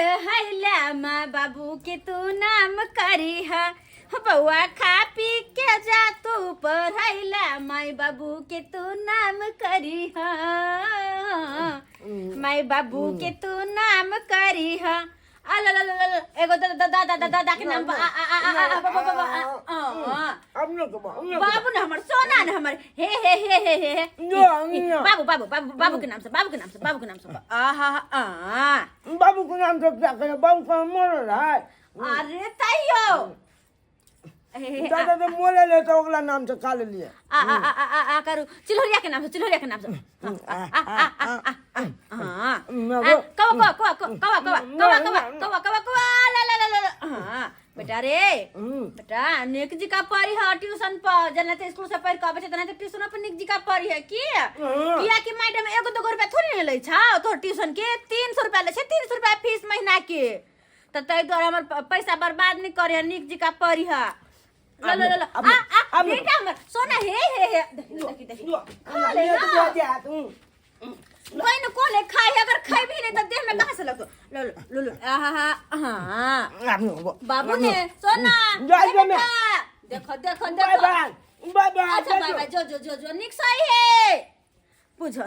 पढ़ैला माँ बाबू के तू नाम करीह। बौआ खा पी के जा तू पढ़ैला माय बाबू के तू नाम करीह, माय बाबू के तू नाम करीह। आ ला ला ला ला ला, एगो दादा दादा दादा के नाम पर आ आ आ आ आ बा बा बा बा, आ, आ, आ। अब न कबा बाबू ने हमर सोना ने हमर हे हे हे हे हे हे। ना, ना। बाबू बाबू बाबू बाबू के नाम से, बाबू के नाम से, बाबू के नाम से आ हा हा, आ। बाबू के नाम से क्या करे, बाबू का मरल है। अरे तैयो हे, हे, हे, आ, दादा तो मोले ले तो ओकरा नाम से खा लेलिए। आ आ आ आ आ करू चिल्होरिया के नाम से, चिल्होरिया के नाम से आ आ आ आ आ आ हाँ। आ, कवा कवा कवा कवा कवा कवा कवा कवा कवा कवा ला ला ला ला ला। हाँ बेटा रे बेटा, निक जी का पढ़ी है ट्यूशन पर, जना ते स्कूल से पढ़ के आबै छै तना ते ट्यूशन पर निक जी का पढ़ी है की किया कि मैडम एगो दूगो रुपया थोड़ी ने लै छौ तोहर ट्यूशन के, 300 रुपया लै छै, 300 रुपया फीस महीना के। तऽ ताहि दुआरे हमर पैसा बर्बाद नहि करे है, नीक जकाँ पढ़ी है। ल ल ल ल, आ आ बेटा हमर सोना हे हे हे, देखी देखी देखी खा ले ना। कोई न कोने खाई है, अगर खाई भी नहीं तो देह में कहाँ से लगतो। ल ल ल ल, आ हा हा हाँ बाबू ने सोना जा हे जा मैं। बेटा, देखो देखो बाय देखो। बाय बाय बाय। अच्छा बाय बाय, जो जो जो जो निक सही है। बुझ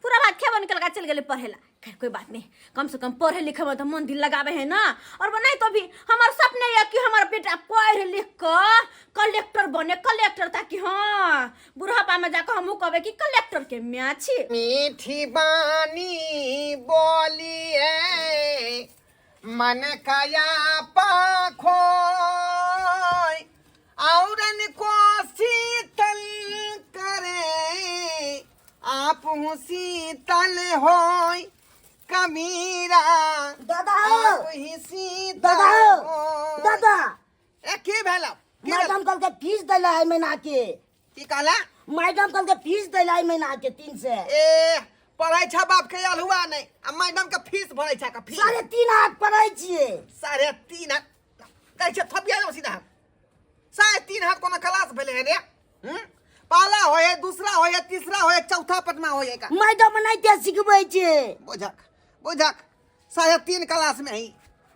पूरा भात खेबो निकल के चल गेले पढ़े ला। खैर कोई बात नहीं, कम से कम पढ़े लिखे में तो मन दिल लगावे है ना। और नहीं तो भी हमार सपने है कि हमार बेटा पढ़ लिख कर कलेक्टर बने, कलेक्टर, ताकि हाँ बुढ़ापा में जाकर हमहू कहबे कि कलेक्टर के म्या छी। मीठी बानी बोलिए मन काया पाखोय औरन को शीतल करे आप हूँ शीतल होय कबीरा। दादा आप ही शीतल दादा होय। दादा ए की भेल? की भेल? मैडम कल के फीस दैला है महीना के। की कहला? मैडम कल के फीस दैला है महीना के 300। ए पढ़ै छ बाप के अलहुआ नहीं आ मैडम के फीस भरै छ का फीस? 3.5 हाथ पढ़ै छियै। 3.5 हाथ कहै छ थपिया जाऊ सीधा। 3.5 हाथ कोनो क्लास भेलै है रे? पहला होय है, दूसरा होय है, तीसरा होय है, चौथा पटमा होय है का? मैडम नहीं ते सिखबै छै। बुझक बुझक 3.5 क्लास में ही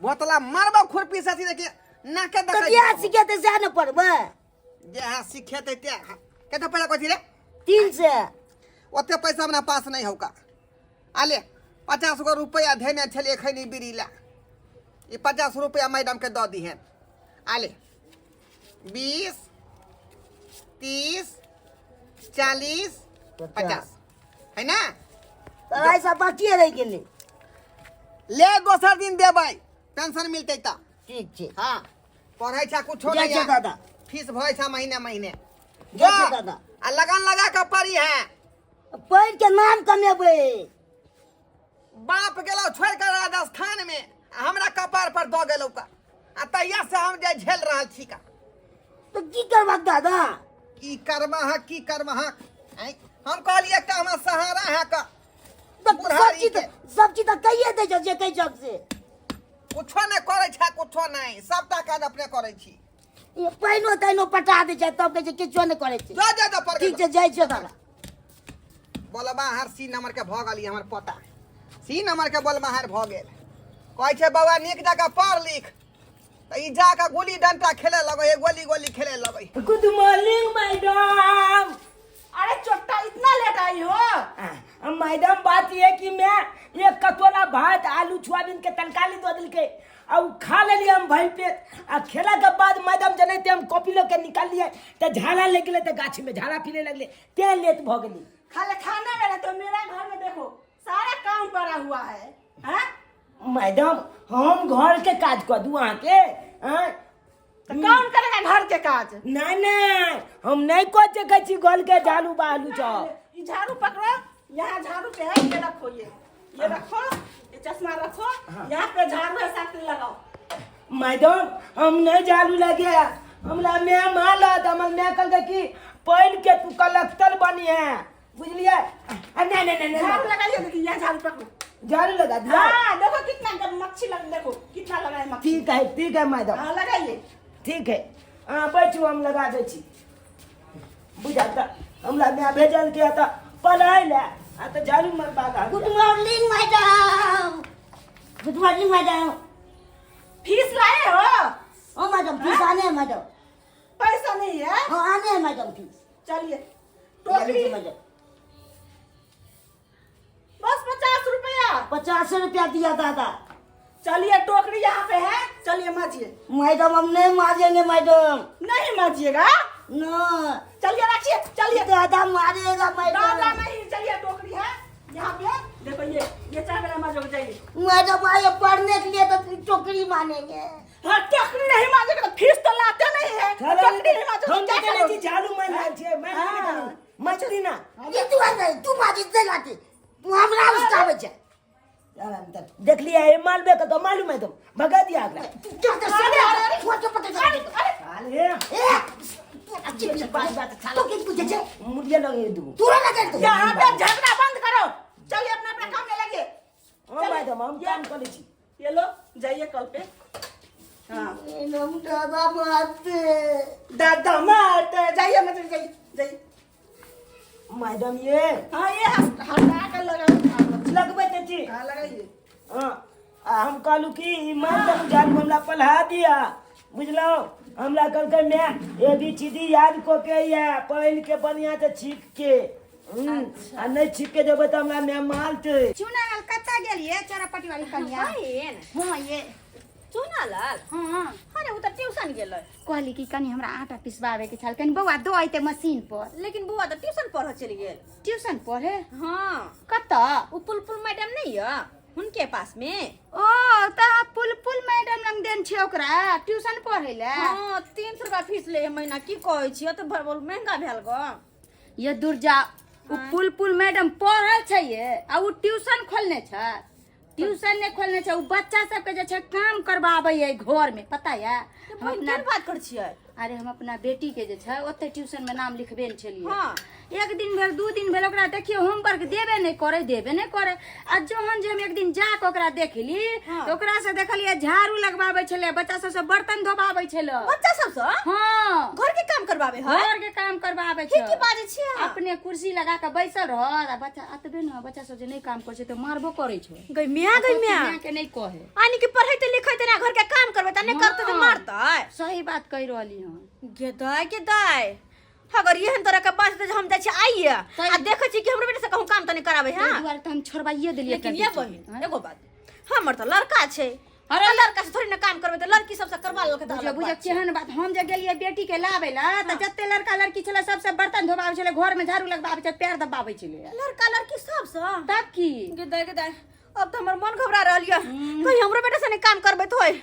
बोतला मारबो खुरपी से सीधे के नाके तऽ देखै बियाह सिखेतै सएह ने पढ़बै। जहाँ सिखेतै ते कते पैसा कहै छी रे? 300। ओते पैसा हमरा पास नहीं हौका। आले 50 गो रुपया धेने छलियै खैनी बीड़ी ला, ई 50 रुपया मैडम के दऽ दिहें। आले 20 30 40 50 है ना? तोरा सब बाकिए रहि गेलै। ले दोसर दिन देबै, पेंशन मिलतै तऽ। ठीक छै। हाँ पढ़ै छ कुछो जाइ नहीं छै है। दादा। फीस भरै छ महीने महीने। जाइ छै दादा। आ लगन लगा के पढ़ी है। पढ़ के नाम कमेबै। बाप गेलौ छोड़ के राजस्थान में, आ हमरा कपार पर दऽ गेलौ का, आ तहिया से हम जे झेल रहल छी का। तऽ की करबक दादा? की करबह की करबह? आँय, हम कहलियै एकटा हमरा सहारा है का। तऽ बुढ़ारी सब चीज के। सब चीज तऽ कहिए दै छौ जे कहै छौ से। कुछो नहि करै छै, कुछो नहि, सबटा काज अपने करै छी। ई पानिओ तानिओ पटा दै छै तब कहै छै किछो नहि करै छै। जा जा जा पर ठीक छै जाइ छियौ दादा। बोलबा हर सी नंबर के भऽ गेल हमर पोता, सी नंबर के बोलबा हर भऽ गेल। कहै छै बौआ नीक जकाँ पढ़ लिख, तऽ ई जाकऽ गुल्ली डंटा खेले लगै है, गोली गोली खेले लगै। Good morning madam. अरे चोट्टा इतना लेट आई हो? मैडम बात ये कि मैं एक कटोरा भात आलू सोयाबीन के तरकारी दऽ देलकै आ उ खा लेलियै हम भरि पेट। आ खेला के बाद मैडम जनैते हम कॉपी लऽ के निकाललियै तऽ झाड़ा लागि गेलै, तऽ गाछी में झाड़ा फिरे लगलै, तें लेट भऽ गेली। खाली खाना में तो मेरा घर में देखो सारा काम पड़ा हुआ है। हैं? मैडम हम घर के काज कऽ दू अहाँके? हैं? तो कौन करेगा घर के काज? नहीं नहीं हम नहीं कऽ सकै छी घर के झाड़ू बहारू सब। ई झाड़ू पकड़ो, यहाँ झाड़ू पे है, ये रखो, ये रखो, ये चश्मा रखो, यहाँ पे झाड़ू है साथ में लगाओ। मैडम हम नहीं झाड़ू लगे, हमरा my मारत, हमर my कहलकै कि पढ़ के तू कलेक्टर बनी है, बुझलियै? आ, नहीं, नहीं, नहीं, नहीं, झाड़ू लगाइए दीदी, यहाँ झाड़ू पकड़ो। झाड़ू लगा दिया? हाँ, देखो कितना मच्छी लग, देखो कितना लगा है मच्छी। ठीक है, ठीक है मैडम। हाँ, लगाइए। ठीक है, हाँ बैठू, हम लगा दै छी। बुझाता हमरा my भेजल के तऽ पढ़ाइ लए, आ तऽ झाड़ू मरबा good morning madam. Good morning madam. Fees लाए हो? हाँ मैडम, फीस आने है मैडम। पैसा नहीं है? हाँ आने है मैडम फीस। चलिए ये टोकरी। लीजिए मैडम। बस 50 रुपया। 50 रुपया दिया दादा। चलिए टोकरी यहाँ पे है, चलिए माजिए। मैडम हम नहीं माजेंगे मैडम। नहीं माजिएगा? ना। चलिए रखिए, चलिए। दादा मारेगा मैडम। दादा नहीं, चलिए टोकरी है यहाँ पे, देखो ये चाय वाला माजो जाइए। मैडम आए पढ़ने के लिए तो टोकरी मानेंगे। हाँ टोकरी नहीं माजेगा तो फीस तो लाते नहीं है। टोकरी नहीं माजोगे हम क्या तो कहने करोगे? छी झाड़ू मारि रहल छियै, मारि हाँ। देबै मछली ना। ये तू आ नहीं, तू माजी दे लाती, तू हमरा उसकाबै छै। देखलियै ये मालबे के तो मालूम है, तुम भगा दिया एकरा। तू क्या कर अरे, अरे, अरे। छोड़ पकड़ के अरे, अरे, साले ए तू अच्छी बात बात तू की पूछे छे? मुड़िया लगे दू। तू ना कर तू। यहाँ पे झगड़ा बंद करो, चलिए अपना अपना काम में लगिए। हाँ मैडम हम काम करै छी। ये लो जाइए कल पे। हाँ हम दादा मारते। दादा मारते, जाइए मत जाइए जाइए। मैडम ये हाँ ये हटा कर लगाओ। लगबै तऽ छी। हाँ लगाइए। हाँ आ हम कहलू कि ई मार देलू झाड़ू हमरा पलहा दिया, बुझलहुँ? हमरा कहलकै my A B C D याद कऽ के या पढ़ि के बढ़िआँ से छीक के, आ नहि छीक के देबै तऽ हमरा माय मारतै। चुनालाल कतऽ गेलियै चोरापट्टी वाली कनिया? बहिन। हाँ ये चुनालाल? हाँ। अरे ओ तऽ ट्यूशन गेलै। कहली कि कनी हमरा आटा पिसबावे के छल, कनी बौआ दो अइते मशीन पर। लेकिन बौआ तऽ ट्यूशन पढ़ऽ चलि गेल। ट्यूशन पढ़े? हाँ। कतऽ? ओ पुलपुल मैडम नहीं यऽ हुनके पास में। ओ तऽ पुलपुल मैडम लग देन छै ओकरा ट्यूशन पढ़े ले? हाँ 300 रुपया फीस ले महीना, की कहै छियै तऽ बहुत महंगा भेल गो। ये दुर्जा ओ पुलपुल मैडम पढ़ल छै ये आ ओ ट्यूशन खोलने छै। ट्यूशन नहि खोलने छै, ओ बच्चा सबके जे छै काम करबाबै है घर में, पता ये? हम बहिन अपना केहन बात करै छियै? अरे हम अपना बेटी के जे छै ओते ट्यूशन में नाम लिखबे ने छलियै। हाँ। एक दिन भेल 2 दिन भेल ओकरा देखियो होमवर्क देबे नहि करे, देबे नहि करे। आ जहन जे हम एक दिन जा के ओकरा देखली, हाँ। तऽ ओकरा से देखलियै झाड़ू लगबाबै छलै, बच्चा सबसे बर्तन धोबाबै छलै। बच्चा सबसँ? हाँ। घर के काम करबाबै है? घर के काम करबाबै की छै। की बाजै छियै अहाँ? अपने कुर्सी लगा के बैसल रहत आ बच्चा एतबे ने, बच्चा सब जे नहि काम करै छै तऽ मारबो करै छै। गै मियाँ, गै मियाँ। माय के नहि कहै। आनी के पढ़ैते लिखैते ना घर के काम करबै तऽ नहि करतै तऽ हाँ। मारतै। सही बात कहि रहली हन। गे दाय, गे दाय। अगर एहन तरह के बात तऽ हम जाइ छी आइए आ देखै छी कि हमरो बेटा से कहूँ काम तऽ नहि कराबै। ताहि हाँ दुआरे तऽ हम छोड़बाइए देलियै लेकिन एकरा ये बेटी के। बहिन एगो बात, हमर तऽ लड़का छै, अरे अरे लड़का से थोड़ी ना काम करबै तऽ लड़की सबसे करवा लेलकै तऽ बुझियौ अलग बुझियौ बात छै। केहन बात। हम जे गेलियै बेटी के लाबै लए तऽ जते लड़का लड़की छलै सबसे बर्तन धोबाबै छलै, घर में झाड़ू लगबाबै छलै, पैर दबाबै छलै। लड़का लड़की सबसँ? तब की? गे दाय, गे दाय, अब तऽ हमर मन घबरा रहल यऽ, कहीं हमरो बेटा से नहि काम करबै तऽ होय।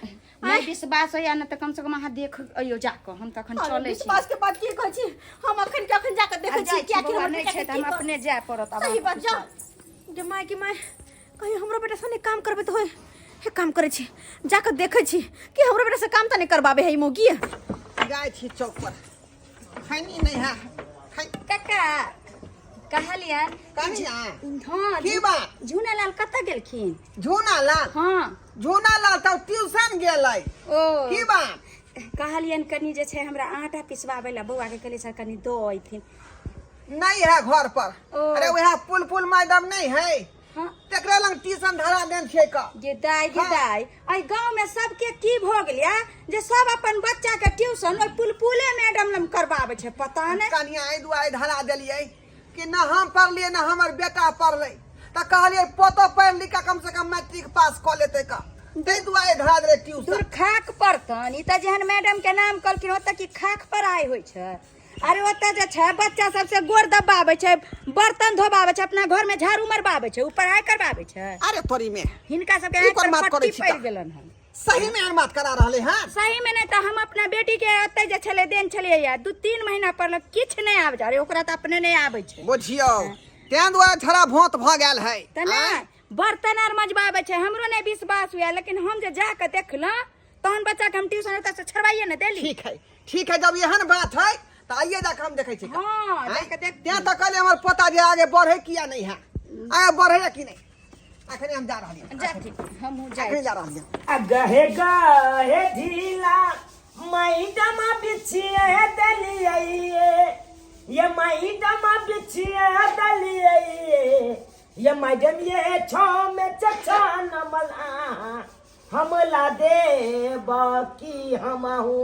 नहि विश्वास होइया ने तऽ कम से कम अहाँ देख अइयो जाकऽ, हम तऽ अखन अरे चलै छी। विश्वास के बात की कहै छी, हम अखन के अखन जाकऽ देखै आ छी जाइ छी कियाकि बौआ, हमर नहि बेटा छै के तऽ की हम अपने जाय पड़त आब सही बात, अहाँके जाउ। गे my, गे my, कहीं हमरो बेटा से नहि काम करबै तऽ होय। हे काम करै छी, जाकऽ देखै छी कि हमरो बेटा से काम तऽ नहि करबाबै है ई मौगी। जाइ छी चौक पर, खैनी नहीं है खै। कक्का कहलियन कनिया। हाँ, की बात? झूनालाल कतऽ गेलखिन? झूनालाल? हाँ। झूनालाल तऽ ट्यूशन गेलै। ओ। की बात? कहलियन कनी जे छै हमरा आटा पिसबाबै लए बौआ के कहलियै सर कनी दऽ अयथिन। नहीं है घर पर। ओ। अरे वएह पुल पुल मैडम नहीं है, हाँ। तेकरा लग ट्यूशन धरा देन छियै का। गे दाय, गे हाँ। दाय, एहि गाँव में सबके की भऽ गेलै जे सब अपन बच्चा के ट्यूशन ओहि पुलपुले मैडम लग करबाबै छै, पता नहि। कनिया एहि दुआरे धरा देलियै कि न हम पढ़लियै न हमर बेटा पढ़लै, तऽ कहलियै पोतो पढ़ि लिख कऽ कम से कम मैट्रिक पास कऽ लेतै का, ताहि दुआरे धरा देलियै ट्यूशन। दूर खाक पड़तन ई तऽ जेहन मैडम के नाम कहलखिन ओतऽ की खाक पढ़ाइ होइ छै? अरे ओतऽ जे छै बच्चा सबसे गोर दबाबै छै, बर्तन धोबाबै छै, अपना घर में झाड़ू मरबाबै छै, उ पढ़ाइ करबाबै छै। अरे तोरी में हिनका सबके ई आँखि कोन पर बात करै पट्टी छी पड़ि का? गेलन हन। सही में एहन बात करा रहले हैं? सही में नहीं तऽ हम अपना बेटी के ओतऽ जे छलै देन छलियै या 2-3 महीना पढ़लक किछु नहि आबै छै। अरे ओकरा तऽ अपने नहि आबै छै। बुझियौ तें दुआरे छड़ा भोत भऽ गेल है। तऽ नहि बर्तन आर मजबाबै छै, हमरो नहि विश्वास हुए, लेकिन हम जे जाकऽ देखलहुँ तहन बच्चा के हम ट्यूशन ओतऽ से छोड़बाइए ने देली। ठीक है, ठीक है, जब एहन बात है तऽ आइए जाके हम देखै छी। हाँ, आँय? जाके देख। तें तऽ कहलियै हमर पोता जे आगे बढ़े किया नहीं है, आगे बढ़े या कि नहीं। अखने हम जा रहलियै। जाथिन, हमहूँ जाइ अखने जा रहलियै। आ गहे गहे ढीला मैडम बिछिए दलियै ये मैडम बिछिए दलियै ये मैडम ये छो में चचा नमला। हमला देब की हमहू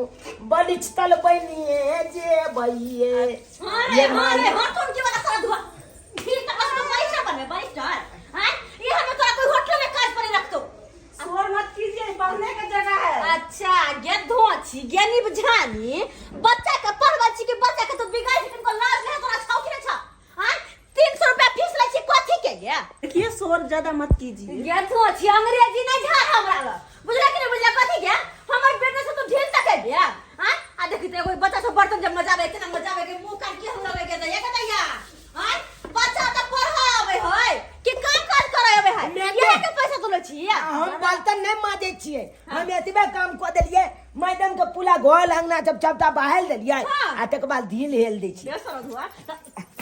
बलिष्ठल बनिए जेबैये। हाँ रे, हाँ रे, हाँ तुम की वाला सारा धुआ फिर तक बस पैसा बनबे बैरिस्टर हैं। ये हमें तोरा कोई होटल में काज पर रखतो। शोर मत कीजिए, पढ़ने का जगह है। अच्छा गे धोछी गे निबझानी बच्चा के पढ़बै छी कि बच्चा के तू बिगाड़ छी, तुमको लाज नहीं तोरा छौ कि नहीं छौ? हैं 300 रुपया फीस लै छी कथी के गे? देखिए शोर ज्यादा मत कीजिए। गे धोछी अंग्रेजी नहीं झाड़ हमरा लग, बुझला कि नहीं बुझला? कथी के हमर बेटा से तू ढील तक गे? हैं आ देखी तो एगो बच्चा से बर्तन जब मजाबे इतना मजाबे के मुंह कान के हम लगे के दैया के दैया। हैं बच्चा त पढ़ावे है कि काम काज करावे है? मैं ये के पैसा तो लै छी। हम बर्तन नहीं माजे छियै, हम एतबे काम कऽ देलियै मैडम के पूरा घर अंगना सब सबटा बहाल देलियै। हाँ। आ तकर बाद ढील हेल दै छियै। बे सरधुआ,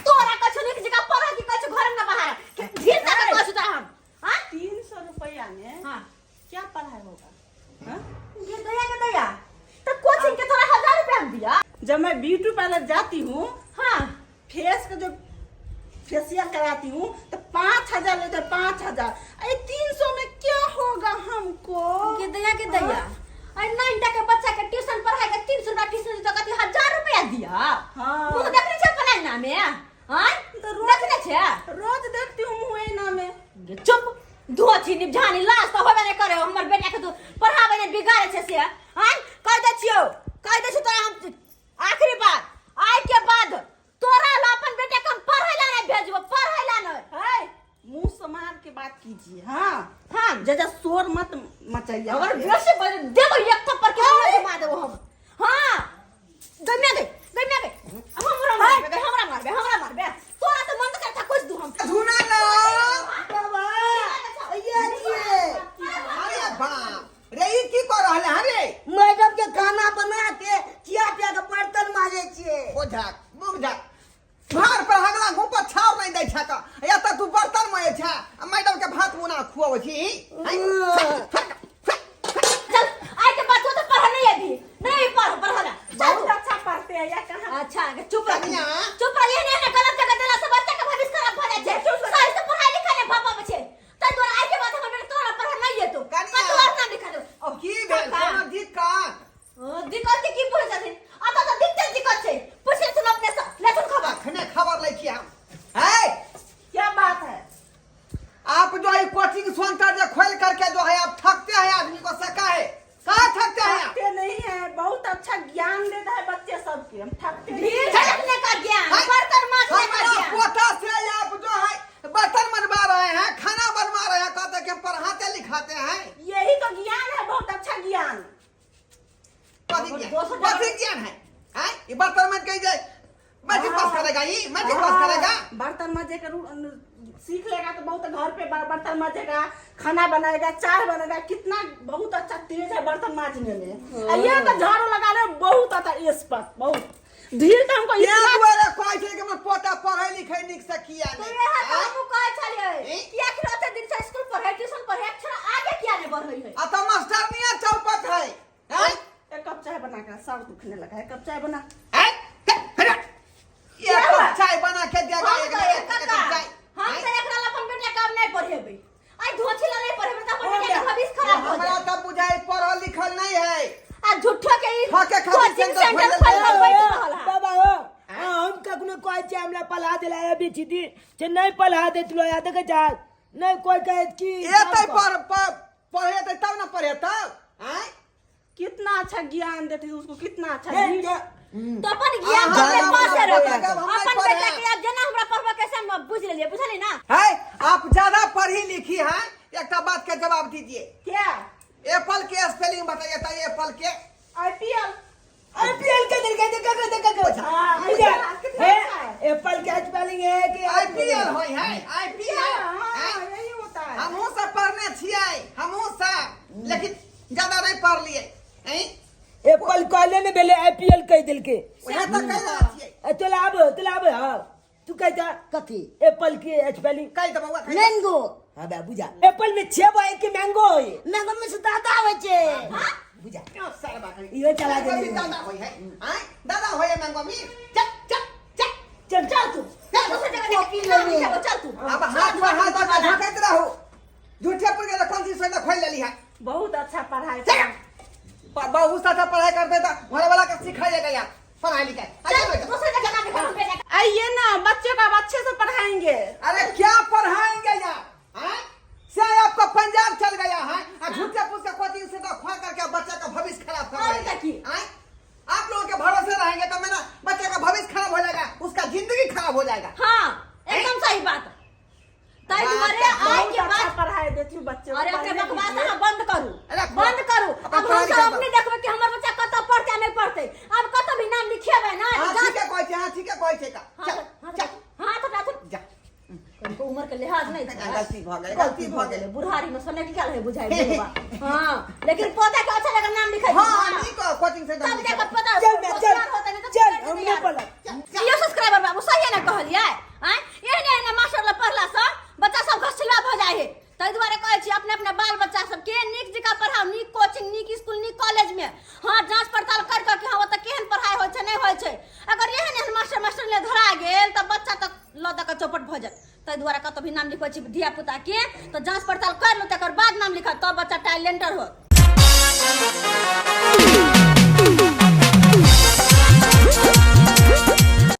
तोरा कछु नीक जगह पढ़ा कि कछु घर में बाहर ढील तक कछु त हम हां 300 रुपया में हां क्या पढ़ाई होगा? हाँ? ये दया के दया तो कोचिंग के तोरा 1000 रुपया हम दिया। जब मैं ब्यूटी पार्लर जाती हूँ, हाँ, फेस का जो फेशियल कराती हूँ तो 5000 लेते, 5000। अरे 300 में क्या होगा हमको? के दया के दया, अरे 9 के बच्चा के ट्यूशन पढ़ाए के 300 रुपया ट्यूशन तो कथी 1000 रुपया दिया? हाँ। मुंह देखने छे अपना ना में? हां तो रोज देखने छे? रोज देखती हूँ मुंह ना में। चुप धोछी निबझानी, लाज तो होबे नहीं करे हमर बेटा के तू पढ़ाबे नहीं बिगाड़े छे से। हां कह दे छियो, कह दे छियो तोरा हम आखिरी बार, आइ के बाद तोरा ला अपन बेटा के हम पढ़े ला नहीं भेजबो, पढ़े ला नहीं। है मुंह संभाल के बात कीजिए। हाँ हाँ ज्यादा शोर मत मचाइए। अगर बेसी बज देबो एक थप्पड़ के मुंह घुमा देबो हम। हाँ गम्या गई, गम्या गई, हमरा मारबे गई, हमरा मारबे, हमरा मारबे तोरा तो मन करता कुछ दू हम धुना ना बाबा ये छियै। अरे बाप रे, ई की कर रहले हन रे? मैडम के खाना बना के चिया पिया के बर्तन माजे छियै। ओ झाक मुख झाक, घर पर हगला घूम पर छाव नहीं दै छै त या त तू बर्तन माजे छै आ मैडम के भात मुना खुआबै छी। चल आइ के बाद तू तो पढ़ नहीं अभी नहीं पढ़ पढ़ला चल। बहुत अच्छा पढ़ते हैं या कहाँ? अच्छा चुप रह, कनिया। चुप रह, ये नहीं गलत जगह देला से बच्चा के भविष्य खराब भ जाइ छै। सही से पढ़ाई लिखाई नहीं भ पाबै छै तै द्वारा आइ के बाद हमर बेटा तोरा पढ़ नहीं एतो, कनिया। कतौ और ना लिखा दो। की भेल? कोनो दिक्कत? दिक्कत के की पूछै छथिन? अतऽ तऽ दिक्कत दिक्कत छै, पूछ लेथुन अपने से, लेथुन खबर। अखने खबर लै छी हम। है क्या बात है? आप जो है कोचिंग सेंटर जो खोल करके जो है आप ठगते हैं आदमी को, सका है कहाँ ठगते हैं आप? थकते नहीं है, बहुत अच्छा ज्ञान देता है बच्चे सबके, हम थकते नहीं। ढील रखने का ज्ञान, बर्तन मांजने का हमारा ज्ञान। पोता से आप जो है बर्तन बनवा रहे हैं, खाना बनवा रहे हैं, कहते हैं कि हम पढ़ाते लिखाते हैं। यही तो ज्ञान है, बहुत अच्छा ज्ञान। कथी ज्ञान? कथी ज्ञान है? हैं? ये बर्तन मत कही जाए मैट्रिक पास करेगा, ये मैट्रिक पास करेगा। बर्तन माजे कर सीख लेगा तो बहुत घर पे बर्तन माजेगा, खाना बनाएगा, चाय बनाएगा, कितना बहुत अच्छा तेज है बर्तन माजने में। आ ये तो झाड़ू लगा रहे बहुत आता एक्सपर्ट, बहुत ढील तो हमको ये इतना दुआरे कहै छै कि हमर पोता पढ़ै लिखै नीक से किया तो नहि। इएह तऽ आँय? हमहूँ कहै छलियै ई? कि आखिर ओते दिन से स्कूल पढ़ै, ट्यूशन पढ़ै, अक्षर आगे किया नहि बढ़ै है? आ तऽ मास्टरनिया चौपट है। आँय? एक कप चाय बना के, सर दुखने लगा है, एक कप चाय बना। आँय? हे, हे, एक कप चाय बना के देगा, हम एक तऽ एक काका, कप चाय। हम आँय? तऽ एकरा ला अपन बेटा काम नहि पढ़ेबै, आइ धोछी ला नहि पढ़ेबै तऽ अपन बेटा के भविष्य खराब हो हमरा जायत। तऽ बुझाइ पढ़ल लिखल नहीं है। आ झूठो के ई ठके खातिर कोचिंग सेंटर सेंटर खोलल खोल के बैठ रहल है। बाबा हो, हाँ, हम कखनो कहै छियै हमरा पढ़ा देला है बेटी दी से नहीं पढ़ा देत लो या देखे जा नहीं कोई कहे कि एतै पढ़ पढ़ेतै तब ने पढ़ेतौ। आँय? कितना अच्छा ज्ञान देते उसको, कितना अच्छा हे, ढील। तो अपन ज्ञान अहाँ अपने हमरा पासे पढ़े रखू, हम नहीं अपन पढ़े। बेटा के आब जेना हमरा पढ़बऽ के से हम बुझि लेलियै, बुझलियै ना? है आप ज्यादा पढ़ी लिखी हैं, एकटा बात के जवाब दीजिए। क्या? एप्पल के स्पेलिंग बताइए तो एप्पल के। आईपीएल। आईपीएल के दिल के देख के देख के हाँ, है एप्पल के स्पेलिंग है कि आईपीएल होय है आईपीएल। हाँ, यही होता है। हमहूँ सब पढ़ने छियै, हमहूँ सब, लेकिन ज्यादा नहीं पढ़ लिए। हैं? एप्पल कहले ने भेले आईपीएल कह दिल के। उएह तऽ कहि रहल छियै। ए, तोला आब, तोला आब, हाँ तू कह जा कथी? एप्पल के स्पेलिंग कहि दे बौआ, कहि दे। मैंगो। हाँ बे बुझा, एप्पल में छह बा एक मैंगो होय। मैंगो में से दादा आबै छै। बुझा सारा बात है। इहो चला मैंगो देने। भी दादा होय है। आँय? दादा होय है मैंगो मी। चल चल चल चल चल तू दोसर जगह कॉपी देख, नाम लेने। लिखाबो, चल तू अब हाथ पर हाथ धऽ कऽ झाँकैत रहू। झूठे पुर के कौन चीज से खोलि लेली है। बहुत अच्छा पढ़ाई चल। बहुत अच्छा पढ़ाई करते था, घर वाला का सिखाइएगा यार पढ़ाई लिखाई। चल अच्छा बेटा। दूसरे जगह नाम लिखा बेटा। आइए ना, बच्चे को अब अच्छे से पढ़ाएंगे। अरे क्या पढ़ाएंगे यार, हैं? से आपका पंजाब चल गया है और झूठे पूछ के कोचिंग से तो खा करके बच्चा का भविष्य खराब कर अरे रहे हैं। देखिए। हैं? आप लोगों के भरोसे रहेंगे तो मेरा बच्चे का भविष्य खराब हो जाएगा, उसका जिंदगी खराब हो जाएगा। हाँ एकदम सही बात। ताई दुआरे आए बहुत के अच्छा बाद पढ़ाई देती हूँ बच्चे को, अरे अपने पढ़ने बकवास दीजिए। अहाँ बंद करू, अरे बंद करू। अपन अब हम पढ़ाई सब लिखाई अपने देखबै कि हमर बच्चा कतऽ पढ़तै आ नहि पढ़तै। आब कतऽ भी नाम लिखेबै ना, हाँ जाँच- ठीक है, कोई हाँ ठीक है, कोई ठीक है। हाँ, चल हाँ, चल हाँ तो राखू। जा। कनिको उम्र के लिहाज नहीं छै। गलती भऽ गेलै, गलती भऽ गेलै। बुढ़ारी में सने की है बुझाइ बुढ़वा। हाँ लेकिन पोता के अच्छा लगा नाम लिखाइ। हाँ नीक कोचिंग सेंटर तब जाके पता चल बे, चल होशियार होतै, नहीं तऽ चल बिगड़ि हम जेतै नहीं यार। पढ़ब। यो सब्सक्राइबर बाबू सही ने कहलियै आँय? एहने एहने मास्टर लग पढ़ला सँ बच्चा सब घसठिलवा भऽ जाइ है। ताहि दुआरे कहै छी अपने अपने बाल बच्चा सबके नीक जकाँ पढ़ाउ, नीक कोचिंग, नीक स्कूल, नीक कॉलेज में। हाँ जांच पड़ताल कर कऽ कि हाँ ओतऽ केहन पढ़ाइ होइ छै नहि होइ छै। अगर एहन एहन मास्टर मास्टर ले धरा गेल तऽ बच्चा तऽ लऽ दऽ कऽ चौपट भऽ जायत। ताहि दुआरे कतौ भी नाम लिखबै छी धिया पुता के तऽ जांच पड़ताल कर लू, तकर बाद नाम लिखत, तब बच्चा टैलेंटर होत।